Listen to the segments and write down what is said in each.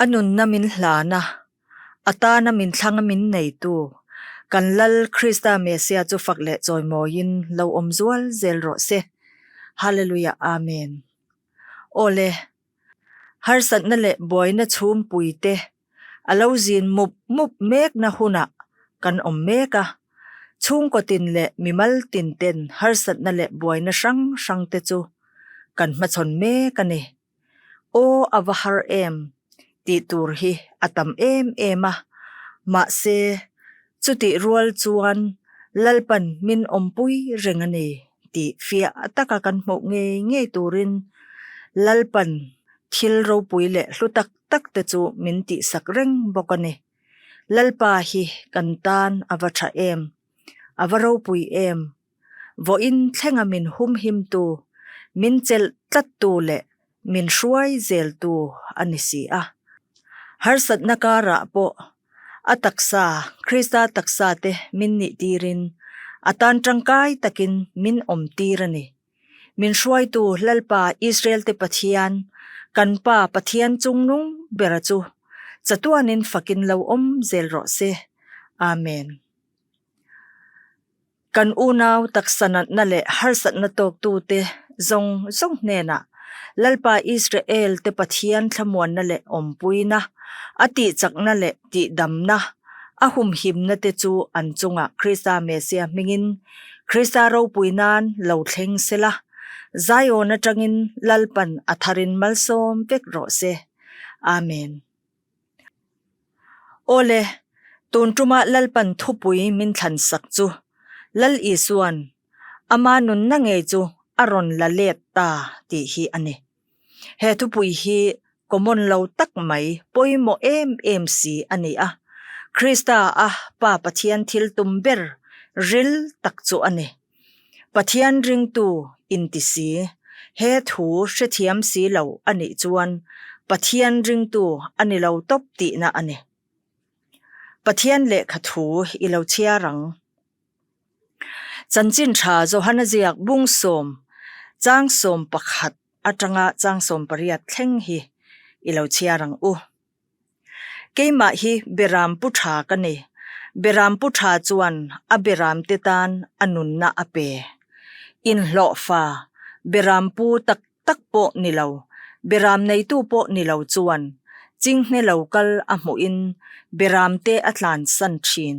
A nunna min hlan a, a tana min thlang a min neitu, kan Lal Krista Messiah chu fak leh chawimawiin lo awm zual zel rawh se. Hallelujah Amen. Aw le, harsatna leh buaina chhumpui te a lo zin mup mup mekna hunah kan awm mek a, chhungkaw tin leh mimal tin ten harsatna leh buaina hrang hrang te chu kan hmachhawn mek a ni. Aw a va har em tih tur hi a tam em em a, mahse chutih rual chuan Lalpan min awmpui reng a ni tih fiah taka kan hmuh ngei ngei turin Lalpan thil ropui leh hlu tak tak te chu min tihsak reng bawk a ni. Lalpa hi kan tan a va tha em, a va ropui em. Vawiin thlenga min humhimtu, min chelh tlattu leh min hruai zeltu a ni si a. Harsatna karah pawh a taksa, Krista taksa te min nih tirin a tan tangkai takin min awm tir a ni. Min hruaitu Lalpa Israel-te Pathian, kan Pa Pathian chungnung bera chu chatuanin fakin lo awm zel rawh se. Amen. Kan unau taksa natna leh harsatna tawktute zawng zawng hnenah Lalpa Israel te Pathian thlamuanna leh awmpuina, a tihchakna leh tihdamna, a humhimna te chu an chungah Krista Messiah hmingin Krista ropui nan lo thleng sela, Zion atangin Lalpan a tharin malsawm vek rawh se. Amen. Awle, tun tuma Lalpan thupui min thlan sak chu Lal Isua'n ama nunna ngei chu a rawn la let ta tih hi a ni. He thupui hi common lo tak mai pawimawh em em si a ni a, Krista a Pa Pathian thil tum ber ril tak chu a ni. Pathian ringtu inti si, he thu hrethiam si lo a nih chuan Pathian ringtu a ni lo tawp tihna a ni. Pathian lehkha thu i lo chhiar ang. Chanchin tha Johana ziak bungsawm changsawm pakhat atanga changsawm pariat thleng hi i lo chhiar ang u. Keimah hi Beram pu tha ka ni. Beram pu tha chuan a beram te tan a nunna a pe. Inhlawhfa, beram pu tak tak pawh ni lo, beram neitu pawh ni lo chuan chinghne lo kal a hmuhin beram te a tlansan thin.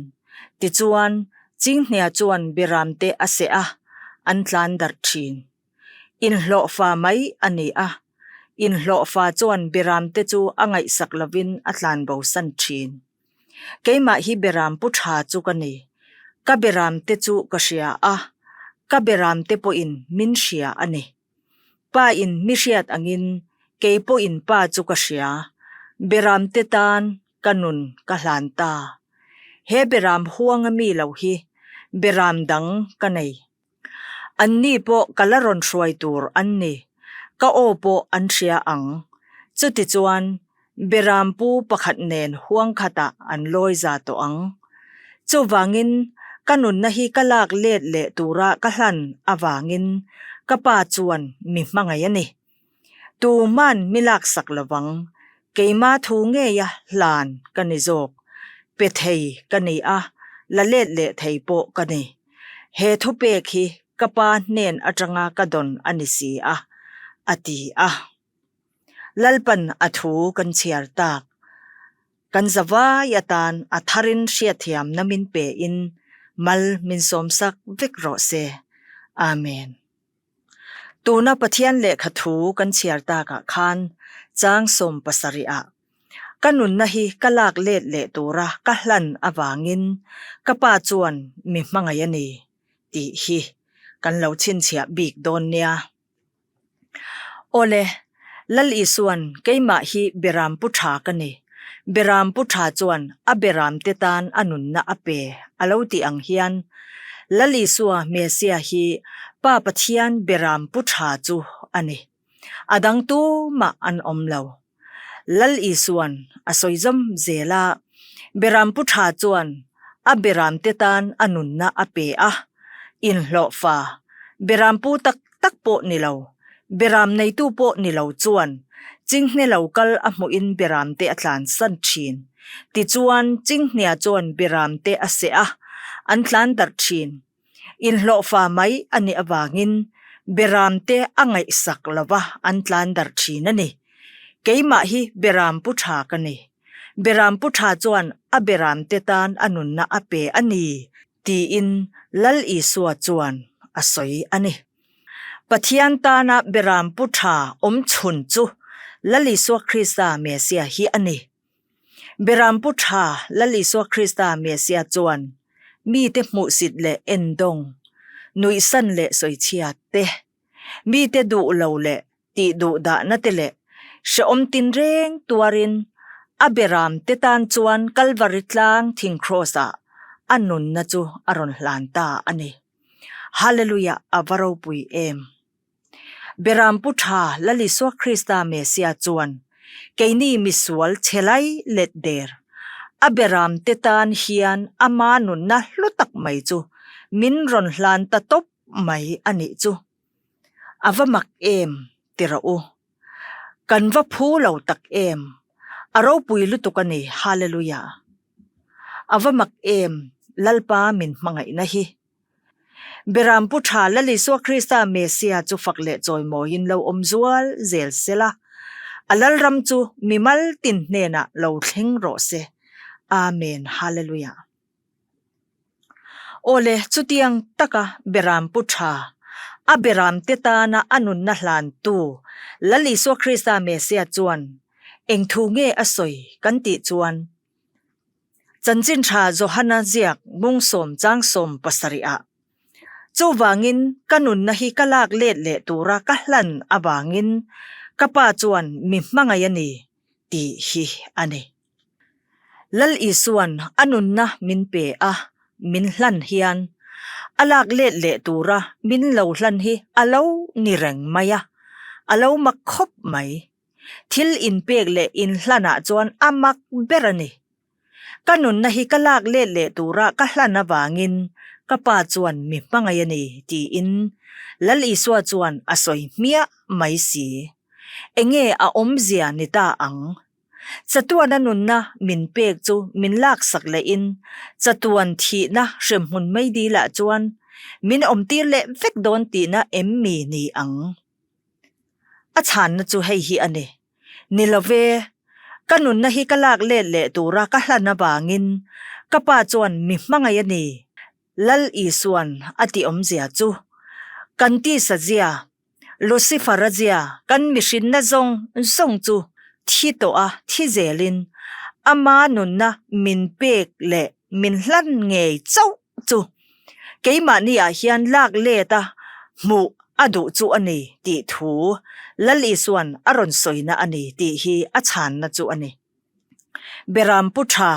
Tichuan, chinghne chuan beram te a seh a, an tlan darh thin. Inhlawhfa mai a ni a, inhlawhfa chuan Beramte chu a ngaihsak lovin a tlanbosan thin. Keimah hi Beram pu tha chu ka ni. Ka Beramte chu ka hria a, ka Beramte pawhin min hria a ni. Pa in mi hriat angin kei pawhin Pa chu ka hria. Beramte tan ka nun ka hlan ta. He Beram huanga mi lo hi Beram dang ka nei. Anni pawh ka la rawn hruai tur an ni, ka aw pawh an hria ang. Chutichuan, Berampu pakhat nen huang khatah an lawi za tawh ang. Chuvangin, ka nunna hi ka lak let leh tura ka hlan avangin ka pa chuan mi hmangaih a ni. Tuman mi laksak lovang, keima thu ngeia hlan ka ni zawk, pe thei ka ni a, la let leh thei pawh ka ni. He thupek hi ka pa hnen atanga ka dawn a ni si a, a ti a. Lalpan a thu kan chhiar tak. Kan zavai atan a tharin hriatthiamna min pe in mal min sawmsak vek rawh se. Amen. Tuna Pathian lehkha thu kan chhiar takah khan chang 70 ah ka nunna hi ka lak let leh tura ka hlan avangin ka pa chuan mi hmangaih a ni tih hi kan lo chhinchhiah bik dawn nia. Awle, Lal Isuan keimah hi Beram pu tha ka ni. Beram pu tha chuan a beram te tan a nunna a pe a lo tih ang hian Lal Isua Messiah hi Pa Pathian Beram pu tha chu a ni. A dang tumah an awm lo. Lal Isuan a sawi zawm zel a, Beram pu tha chuan a beram te tan a nunna a pe a, inhlawhfa, beram pu tak tak pawh ni lo. Beram neitu pawh ni lo chuan chinghne lo kal a hmuhin beramte a tlansan thin. Tichuan, chinghnia chuan beramte a seh a, an tlan darh thin. Inhlawhfa mai a nih avangin beramte a ngaihsak lova an tlan darh thin a ni. Keimah hi beram pu tha ka ni. Beram pu tha chuan a beramte tan a nunna a pe a ni tiin Lal Isua chuan a sawi a ni. Pathian tana beram pu tha awm chhun chu Lal Isua Krista Mesia hi a ni. Beram pu tha Lal Isua Krista Mesia chuan mite hmuhsit leh endawng, nuihsan leh sawichhiat te, mite duh lo leh tih duh dahna te leh hrehawm tinreng tuarin a beram te tan chuan Kalvari tlang thing kraws ah a nunna chu a rawn hlan ta a ni. Hallelujah a va ropui em! Beram pu tha Lal Isua Krista Mesia chuan keini misual chhe lai let der a beram te tan hian ama nunna hlu tak mai chu min rawn hlan ta tawp mai a nih chu. A va mak em ti rawh u. Kan va phu lo tak em. A ropui lutuk a ni, Hallelujah. A va mak em Lalpa min hmangaihna hi. Beram Pu Tha Lal Isua Krista Mesia chu fak leh chawimawiin lo awm zual zel sela, a Lalram chu mimal tin hnenah lo thleng rawh se. Amen Hallelujah. Awle, chutiang taka Beram Pu Tha, a Beramte tana a nunna hlantu Lal Isua Krista Mesia chuan eng thu nge a sawi kan tih chuan, Chanchin Tha Johana ziak bung 10 chang 17 ah, Chuvangin ka nunna hi ka lak let leh tura ka hlan avangin ka Pa chuan mi hmangaih a ni tih hi a ni. Lal Isua'n a nunna min pe a, min hlan hian a lak let leh tura min lo hlan hi a lo ni reng mai a, a lo mak khawp mai. Thil inpek leh inhlanah chuan a mak ber a ni. Ka nunna hi ka lak let leh tura ka hlan avangin ka pa chuan mi hmangaih a ni tiin Lal Isua chuan a sawi hmiah mai si. Enge a awmzia ni ta ang? Chatuana nunna min pek chu min laksak lehin chatuan thihna hremhmun mai dilah chuan min awmtir leh vek dawn tihna em mi ni ang? A chhanna chu hei hi a ni, Ni lo ve, ka nunna hi ka lak let leh tura ka hlan avangin ka pa chuan mi hmangaih a ni, Lal Isua'n a tih awmzia chu. Kan tisa zia, Lucifer-a zia, kan mihrinna zawng zawng chu thi tawh a thi zelin ama nunna min pek leh min hlan ngei chauh chu keimahni ah hian lak let a hmuh a duh chu a ni tih thu Lal Isua'n a rawn sawina a ni tih hi a chhanna chu a ni. Beram Pu Tha,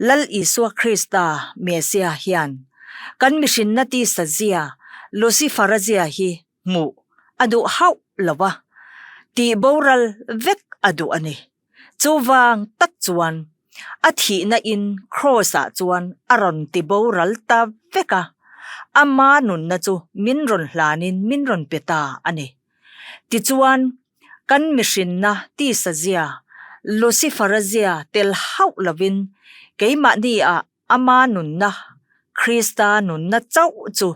Lal Isua Krista Mesia hian kan mihrinna tisa zia, Lucifer-a zia hi hmuh a duh hauh lo a, tih boral vek a duh a ni. Chuvang tak chuan a thihna in Kraws ah chuan a rawn ti boral ta vek a, ama nunna chu min rawn hlanin min rawn pe ta a ni. Tichuan, kan mihrinna tisa zia, Lucifer-a zia tel hauh lovin keimahni ah ama nunna, Krista nunna chauh chu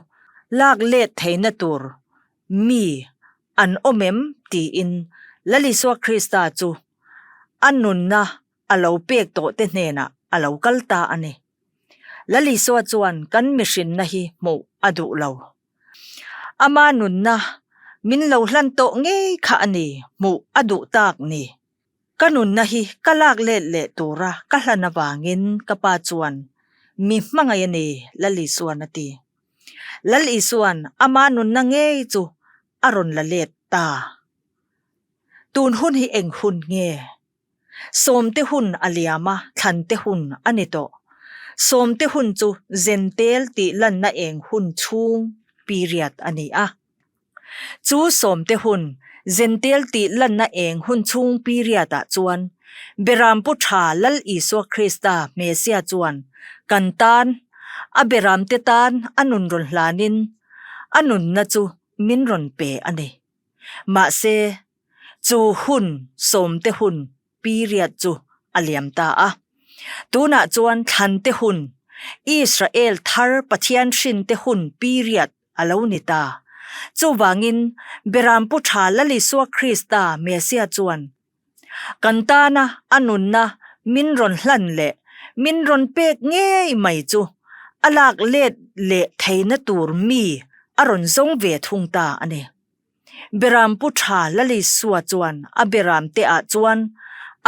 lak let theihna tur mi an awm em tiin Lal Isua Krista chu a nunna a lo pek tawh te hnenah a lo kal ta a ni. Lal Isua chuan kan mihrinna hi hmuh a duh lo. Ama nunna min lo hlan tawh ngei kha a ni hmuh a duh tak ni. Ka nunna hi ka lak let leh tura ka hlan avangin ka pa chuan mi hmangaih a ni, Lal Isua'n a ti. Lal Isua'n ama nunna ngei chu a rawn la let ta. Tun hun hi eng hun nge? Sawmte hun a liam a, thlante hun a ni tawh. Sawmte hun chu Zentel tih lanna eng hun chhung period a ni a. Chu sawmte hun, Zentel tih lanna eng hun chhung period ah chuan Berampu tha Lal Isua Krista Mesia chuan kan tan, a beramte tan a nun rawn hlanin a nunna chu min rawn pe a ni. Mahse, chu hun sawmte hun period chu a liam ta a. Tunah chuan thlante hun, Israel thar Pathian hrinte hun period a lo ni ta. Chuvangin, Berampu tha Lal Isua Krista Messiah chuan kan tana a nunna min rawn hlan leh min rawn pek ngei mai chu a lak let leh theihna tur mi a rawn zawng ve thung ta a ni. Berampu tha Lalisua chuan a beram te ah chuan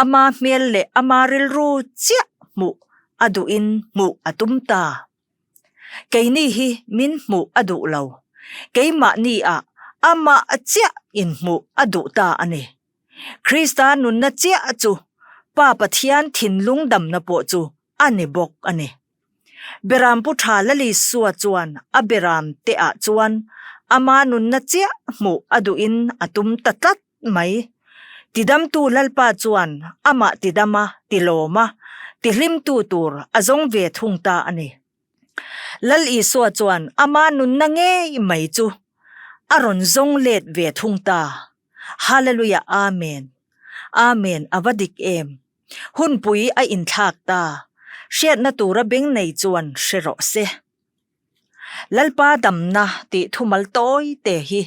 ama hmel leh ama rilru chiah hmuh a duhin hmuh a tum ta. Keini hi min hmuh a duh lo. Keimahni ah amah chiah inhmuh a duh ta a ni. Krista nunna chiah chu Pa Pathian thinlung damna pawh chu a ni bawk a ni. Berampu tha Lalisua chuan a beram te ah chuan ama nunna chiah hmuh a duhin a tum ta tlat mai. Tidamtu Lalpa chuan amah tidama, tilawma, tihlimtu tur a zawng ve thung ta a ni. Lal Isua chuan ama nunna ngei mai chu a rawn zawng let ve thung ta. Hallelujah Amen. Amen a va dik em. Hunpui a inthlak ta. Hriatna tura beng nei chuan hre rawh se. Lalpa damna tih thumal tawi te hi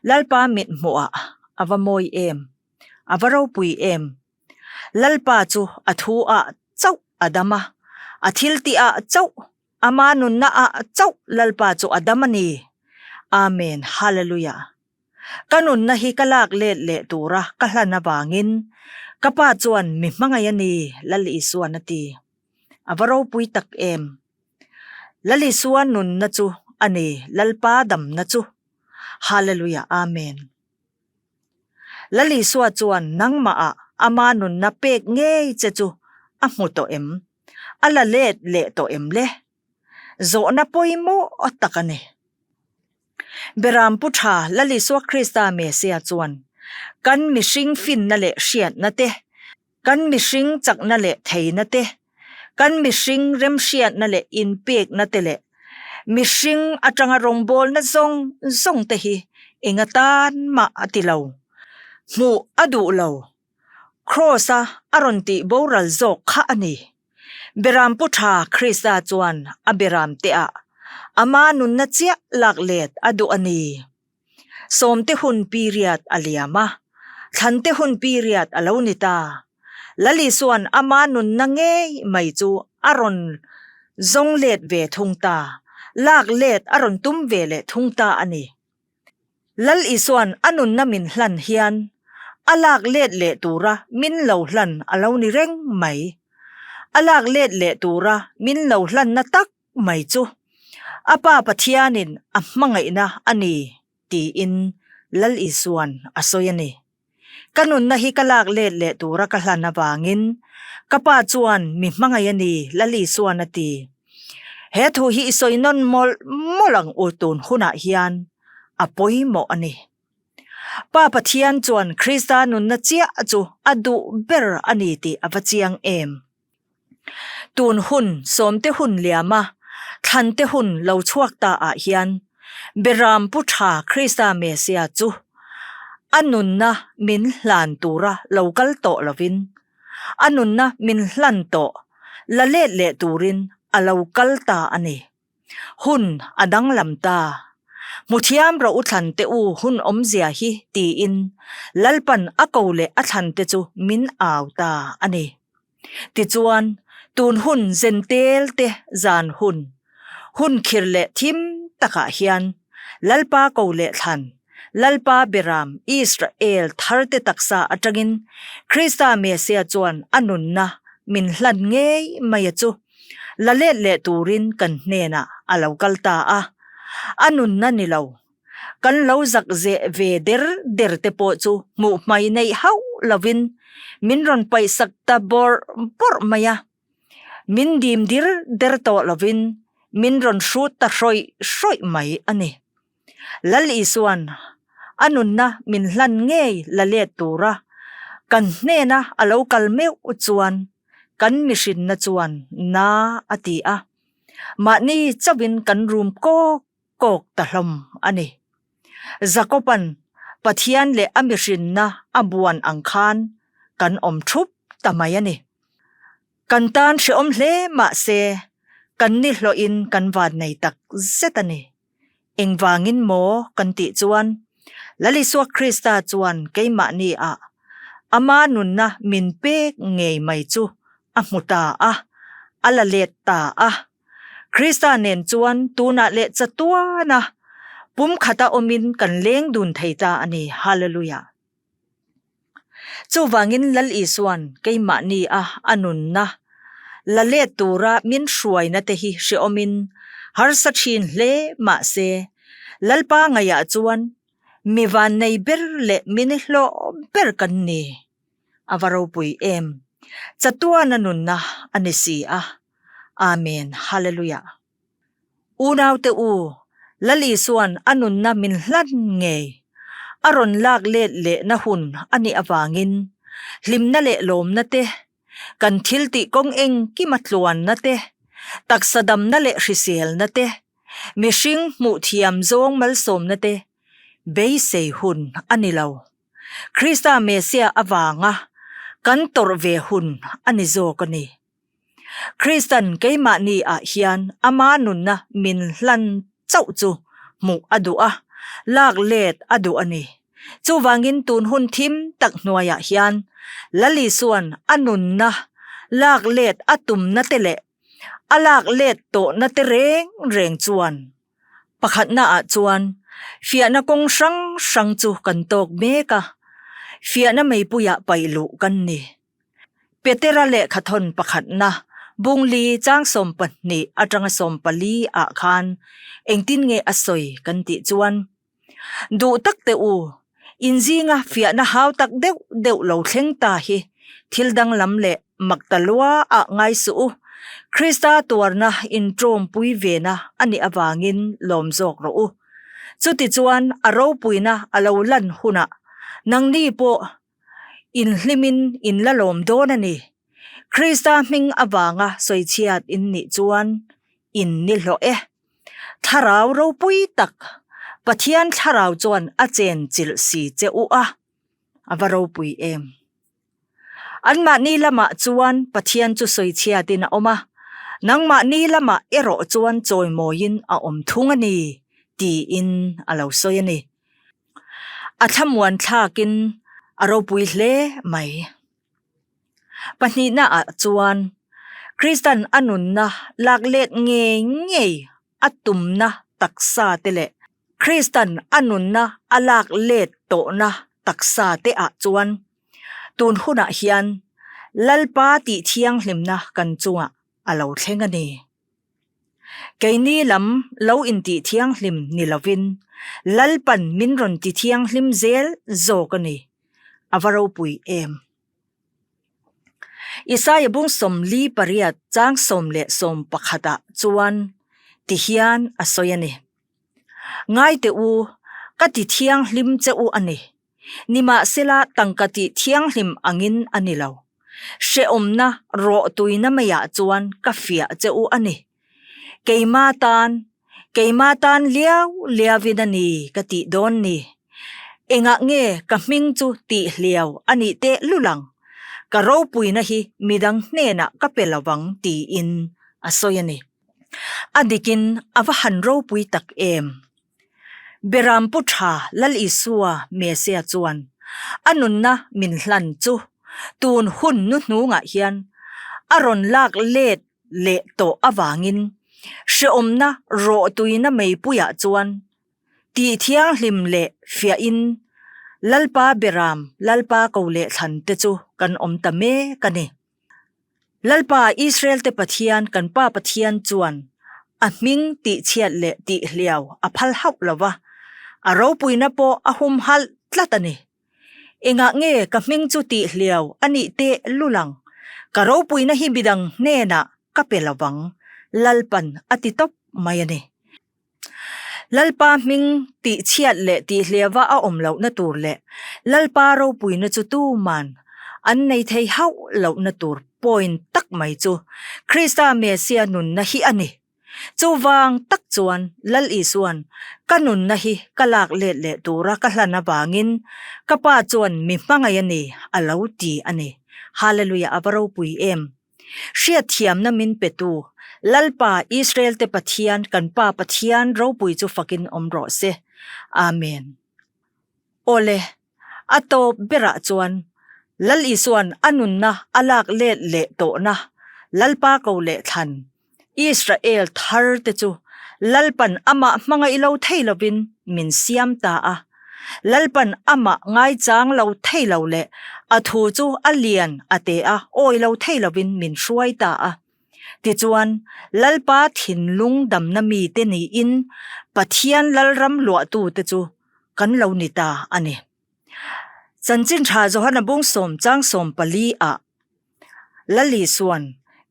Lalpa mit hmuhah a va mawi em. A va ropui em. Lalpa chu a thu ah chauh a dam a, a thil tih ah chauh, ama nunna ah chauh Lalpa chu a dam a ni. Amen Hallelujah. Ka nunna hi ka lak let leh tura ka hlan avangin ka pa chuan mi hmangaih a ni, Lal Isuan a ti. A va ropui tak em! Lal Isua nunna chu a ni, Lalpa damna chu. Hallelujah Amen. Lal Isua chuan nangmahah ama nunna pek ngei che chu a hmu tawh em? A la let leh tawh em le? Zawhna pawimawh tak a ni. Berampu tha Lal Isua Krista Messiah chuan kan mihring finna leh hriatna te, kan mihring chakna leh theihna te, kan mihring remhriatna leh inpekna te leh mihring atanga rawngbawlna zawng zawng te hi eng atan mah a ti lo. Hmuh a duh lo. Kraws-a a rawn tih boral zawk kha a ni. Berampu tha Krista chuan a beram te ah ama nunna chiah lak let a duh a ni. Sawmte hun period a liam a, Thlante hun period a lo ni ta. Lali chuan ama nunna ngei mai chu a rawn zawng let ve thung ta, lak let a rawn tum ve leh thung ta a ni. Lal Isua'n a nunna min hlan hian a lak let leh tura min lo hlan a lo ni reng mai. A lak let leh tura min lo hlanna tak mai chu a Pa Pathianin a hmangaihna a ni tiin Lal Isua'n a sawi a ni. Ka nunna hi ka lak let leh tura ka hlan avangin ka Pa chuan mi hmangaih a ni Lal Isua'n a ti. He thu hi i sawi nawn mawlh mawlh ang u tun hunah hian a pawimawh a ni. Pa Pathian chuan Krista nunna chiah chu a duh ber a ni tih a va chiang em. Tun hun, sawmte hun liama thlante hun lo chhuak ta ah hian Beram Pu Tha Krista Messiah chu a nunna min hlan tura lo kal tawh lovin a nunna min hlan tawh la let leh turin a lo kal ta a ni. Hun a danglam ta. Hmuthiam rawh u thlan te u hun awmzia hi tiin Lalpan a ko leh a thlan te chu min au ta a ni. Tichuan, tun hun zentel te zan hun, hun khir leh thim takah hian Lalpa ko leh thlan, Lalpa Beram Israel tharte taksa atangin Krista Messiah chuan a nunna min hlan ngei mai a chu la let leh turin kan hnenah a lo kal ta a, a nunna ni lo. Kan lo zak zeh ve der der te pawh chu hmuh hmai neih hauh lovin min rawn paihsak ta bawrh bawrh mai a. Min dim dir der tawh lovin min rawn hrut ta hrawih hrawih mai a ni. Lal Isua'n a nunna min hlan ngei la let tura kan hnena a lo kal meuh chuan kan mihrinna chuan na a ti a, mahni chauhin kan rum kawk kawk ta hlawm a ni. Jakoba'n. Pathian leh a mihrinna a buan ang khan kan awm thup ta mai a ni. Kan tan hrehawm hle mah se kan ni hlawhin kan van nei tak zet a ni. Engvangin maw kan tih chuan Lal Isua Krista chuan keimahni ah ama nunna min pek ngei mai chu a hmu ta a, a la let ta a. Krista nen chuan tunah leh chatuana pumkhata awmin kan leng dun thei ta a ni. Hallelujah! Chuvangin Lal Isua'n keimahni a a nunna la let tura min hruaina te hi hrehawmin harsa thin hle mah se, Lalpa ngaihah chuan mi vannei ber leh mi nihlawh ber kan ni. A va ropui em! Chatuana nunna a ni si a. Amen. Hallelujah. Unaute u, Lal Isua'n a nunna min hlan ngei a rawn lak let lehna hun a nih avangin hlimna leh lawmna te, kan thil tih kawng engkima tluanna te, taksa damna leh hriselna te, mihring hmuh thiam zawng malsawmna te beisei hun a ni lo. Krista Messiah avanga kan tawrh ve hun a ni zawk a ni. Kristan keimahni ah hian ama nunna min hlan chauh chu hmuh a duh a, lak let a duh a ni. Chuvangin tun hun thim tak hnuaiah hian Lal Isua'n a nunna lak let a tumna te leh a lak let tawhna te reng reng chuan pakhatna ah chuan fiahna kawng hrang hrang chu kan tawk mek a, fiahna meipuiah paih luh kan ni. Petera lehkhathawn pakhatna Bungli chang 12 atanga 14 ah khan engtin nge a sawi kan tih chuan, Duh tak teh u, inzinga fiahna hau tak deuh deuh lo thleng ta hi thil danglam leh mak ta lua ah ngai suh u, Krista tuarna intawmpui vena a nih avangin lawm zawk rawh u. Chutichuan a ropuina a lo lan hunah nangni pawh Inhlimin in la lawm dawn a ni. Krista hming avanga sawichhiat in nih chuan in ni hlawh e. Thlarau ropui tak, Pathian thlarau chuan a chen chilh si che u a, a va ropui em. Anmahni lamah chuan Pathian chu sawichhiatin a awm a, nangmahni lamah erawh chuan chawimawiin a awm thung a ni, tiin a lo sawi a ni. A thlamuan thlakin a ropui hle mai. Pahnihna ah chuan Kristan a nunna lak let ngei ngei a tumna taksa te leh Kristan a nunna a lak let tawhna taksa te ah chuan tun hunah hian Lalpa tih thianghlimna kan chungah a lo thleng a ni. Keini lam lo intih thianghlim ni lovin Lalpan min rawn ti thianghlim zel zawk a ni. A va ropui em! Isaia bung 48 chang 11 ah chuan tihian a sawi a ni, Ngaite u, ka ti thianghlim che u a ni. Nimahsela tangka tih thianghlim angin a ni lo. Hrehawmna rawhtuina maiah chuan ka fiah che u a ni. Keima tan, keima tan liau liauin a ni ka tih dawn ni. Engah nge ka hming chu tih hliau a nih teh lul ang? Ka ropuina hi midang hnenah ka pe lo vang tiin a sawi a ni. A dikin a va han ropui tak em! Beram Pu Tha Lal Isua Mesia chuan a nunna min hlan chu tun hun nuhnungah hian a rawn lak let leh tawh avangin hrehawmna rawhtuina meipuiah chuan tih thianghlim leh fiahin Lalpa Beram Lalpa ko leh thlan te chu kan awm ta mek a ni. Lalpa Israel-te Pathian, kan Pa Pathian chuan a hming tihchhiat leh tihhliau a phal hauh lo va, a ropuina pawh a humhalh tlat a ni. Engah nge ka hming chu tihhliau a nih teh lul ang? Ka ropuina hi midang hnenah ka pe lo vang, Lalpan a ti tawp mai a ni. Lalpa hming tihchhiat leh tihhliava a awm lohna tur leh Lalpa ropuina chu tuman an nei thei hauh lohna tur point tak mai chu Krista Mesia nunna hi a ni. Chuvang tak chuan Lal Isuan ka nunna hi ka lak let leh tura ka hlan avangin ka Pa chuan mi hmangaih a ni a lo ti a ni. Hallelujah a va ropui em! Hriatthiamna min petu Lalpa Israel-te Pathian kan Pa Pathian ropui chu fakin awm rawh se. Amen. Awle, a tawp berah chuan Lal Isuan a nunna a lak let leh tawhna Lalpa ko leh thlan Israel thar te chu Lalpan amah hmangaih lo thei lovin min siam ta a. Lalpan amah ngaichang lo thei lo leh a thu chu a lian a te a awi lo thei lovin min hruai ta a. Tichuan, Lalpa thinlung damna mite niin Pathian Lalram luahtute chu kan lo ni ta a ni. Chanchin Tha Johana Bungsawm Changsawm pali ah Lali chuan,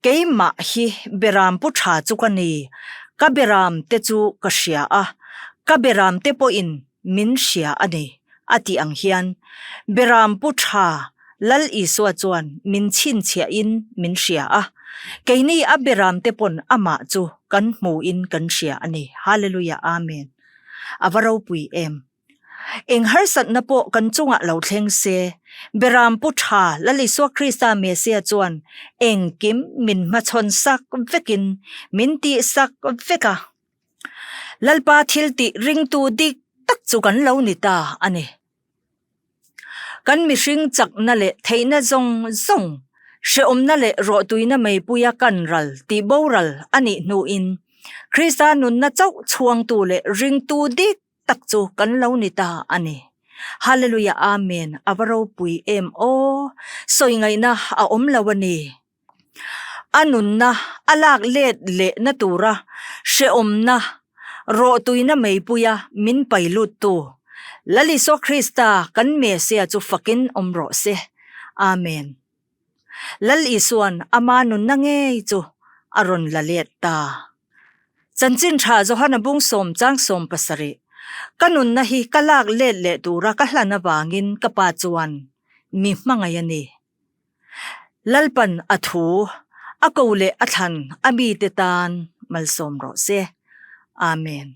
Keimah hi beram pu tha chu ka ni, ka beram te chu ka hria a, ka beram te pawhin min hria a ni, a tih ang hian beram pu tha Lal Isua chuan min chhinchhiahin min hria a, keini a beram te pawn amah chu kan hmuin kan hria a ni. Hallelujah Amen. A va ropui em. Eng harsatna pawh kan chungah lo thleng se, Beram Pu Tha Lal Isua Krista Messiah chuan engkim min hmachhawn sak vekin min tih sak vek a. Lalpa thil tih ringtu dik tak chu kan lo ni ta a ni. Kan mihring chakna leh theihna zawng zawng, hrehawmna leh rawhtuina meipuia kan ral tih boral a nih hnuin Krista nunna chauh chhuangtu leh ringtu dik tak chu kan lo ni ta a ni. Hallelujah Amen a va ropui em aw! Sawi ngaihna a awm lo a ni. A nunna a lak let lehna tura hrehawmna rawhtuina meipuia min pai luttu Lal Isua Krista kan Messiah chu fakin awm rawh se. Amen. Lal Isuan ama nunna ngei chu a rawn la let ta. Chanchin tha Johana bung sawm chang 70, Ka nunna hi ka lak let leh tura ka hlan avangin ka pa chuan mi hmangaih a ni. Lalpan a thu, a ko leh a thlan a mite tan malsawm rawh se. Amen.